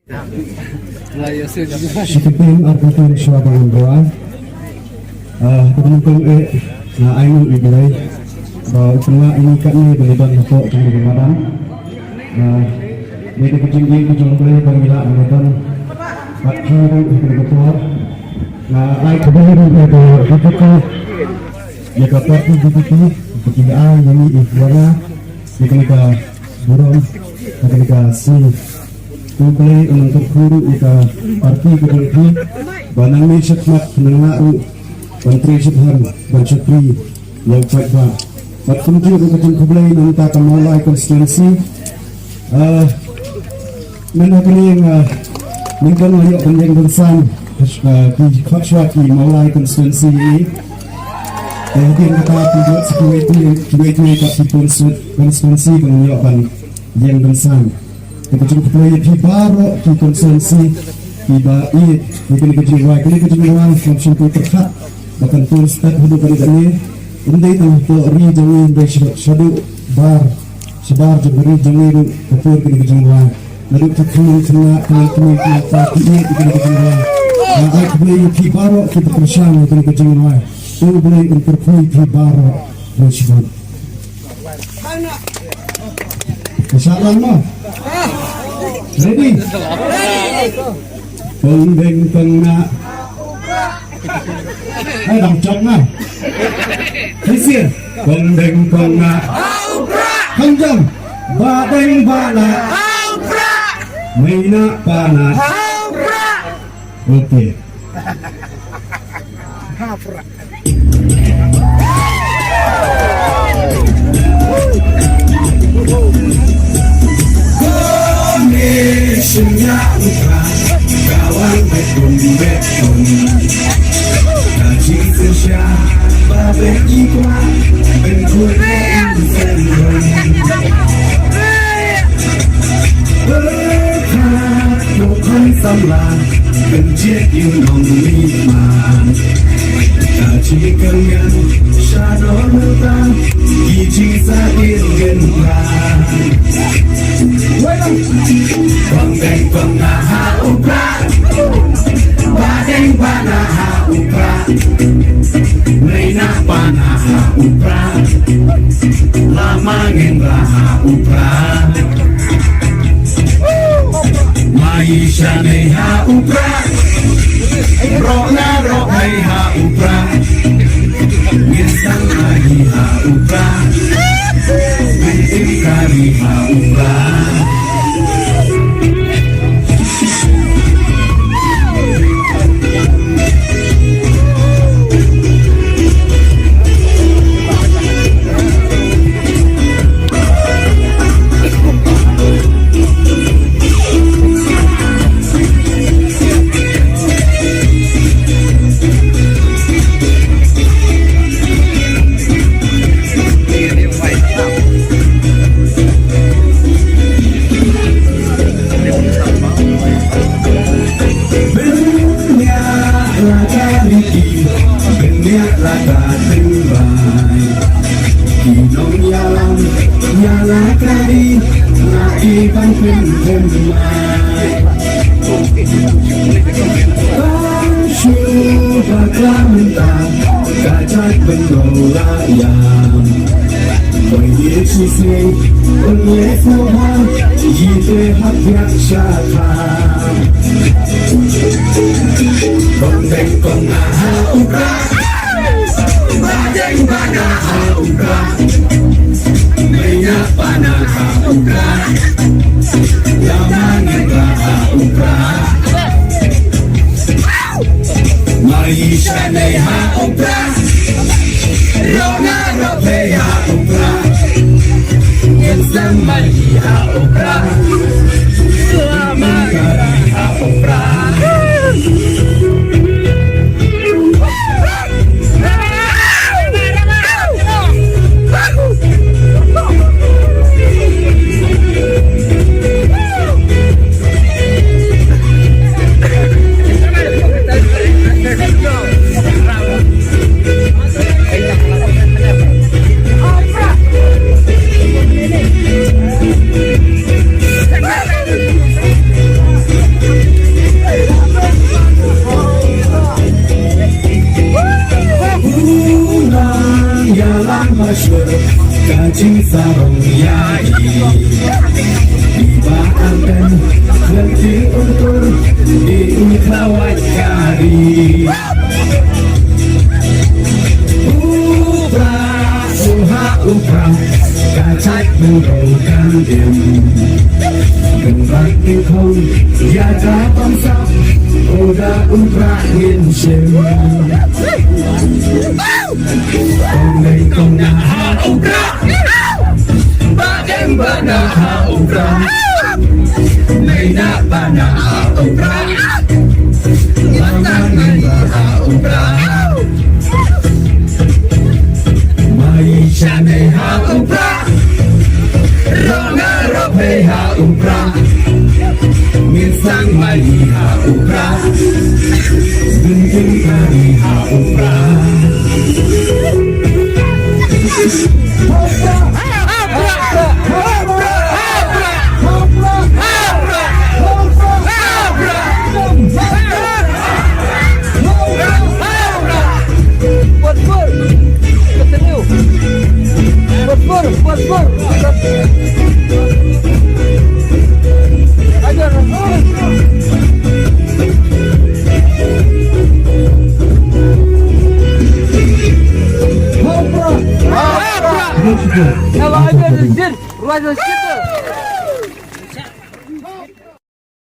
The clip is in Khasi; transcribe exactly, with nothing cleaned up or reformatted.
Shi kyntien ar kyntien shuwa ba ngan duwai. Ah, ha kaba nyngkong eh, nga ainguh ïa U Blei ba u pynlah ïa ngi katne ban ïadon hapoh jong kane ka madan. Ah, ïa ka jingïeit ka jong U Blei ba ngi lah ban ïadon bad phi ruh ha kane ka por. Nga ai khublei ruh ïa ka D P P, ïa ka party D P P ba ki ai ïa ngi, ïa nga, ïa kane ka burom, ïa kane ka sngi. U Blei un nang kyrkhu ruh ïa ka party ka jong phi ba nangne shakhmat nang lah ruh ban trei shiphang ban shakri ïa u paidbah. Bad kumjuh ruh ka jingkhublei na ka bynta ka Mawlai constituency. Ah, mynta kane nga, nyngkong nga ïoh ban ïeng ban saiñ, ah, ki khot shuwa ki Mawlai constituency. Te hadien kata ki ïoh sa kiwei kiwei, kiwei kiwei pat ki constituency ba nga ïoh ban ïeng ban saiñ. Te ka jingkhublei ïa phi baroh ki constituency kiba ïeit ïa kane ka jingrwai, kane ka jingrwai ngam shym pyrkhat ba kan pur step haduh kane kane. Ym dei tang hapoh ri jong ngi, ym dei shaduh, shaduh bar, shabar jong ka ri jong ngi ruh ka pur kane ka jingrwai. Naduh ki khynnah, khynnah, khynnah, khynnah, khynnah, ki ïeit ïa kane ka jingrwai. Nga ai khublei ïa phi baroh kiba pyrshang ïa kane ka jingrwai. To U Blei un kyrkhu ïa phi baroh. Ka shah lang mo? Ready? Kong deng kong nah. Ai, dang chok nga. Sisir. Kong deng kong nah. Kham jam. Ba deng ba nah. Mei nah pa nah. Okay. Pynjied ïa u nongmihman. Ka jingkyrmen sha don mynta, ki jingsahdien kynran. Kong deng kong nah ha u Prah. Ba deng ba nah ha u Prah. Mei nah pa nah ha u Prah. Lama ngin rah ha u Prah. Mai sha nei ha u Prah. Roh na roh hei ha u Prah. Ngin sdang ahi ha u Prah. Ngin im kari ha u Prah. Bniah la ka riti, bniah la ka tynrai. Ki nongïalam ïa la ka ri, la ki ban pynthymmai. Ba shu bakla mynta, ka jaitbynriew la ïam. Ba ïeit shisngi, un ïeit sngewbha, ïeit te hap ïaid sha kham. Kong deng kong nah ha u Prah. Ba deng ba nah ha u Prah. Mei nah pa nah ha u Prah. Lama ngin rah ha u Prah. Mai sha nei ha u Prah. Roh na roh hei ha u Prah. Ngin sdang mai ha u Prah. Ngin kari ha u Prah. Sarong ïa i, i ba angkan, lynti un tur, i u thlawait kari. U Prah, u ha u Prah, ka chait mynrong kan im. Kan bat ki khong, ïa ka bamsap, u da u Prah ngin shim. Kong nei kong na ha u Prah. Ba deng ba na ha u Prah. Nei na ba na ha u Prah. Ba na nei ba ha u Prah. Mai sha nei ha u Prah. Rong a rong pei ha u Prah. Ngin sang mai ha u Prah. Ngin kim kari ha u Prah. Buat gol. Continue. Buat gol, buat gol. Ajar. Hopra. Hopra. Kalau ajar, Jin. Ruas, Jin.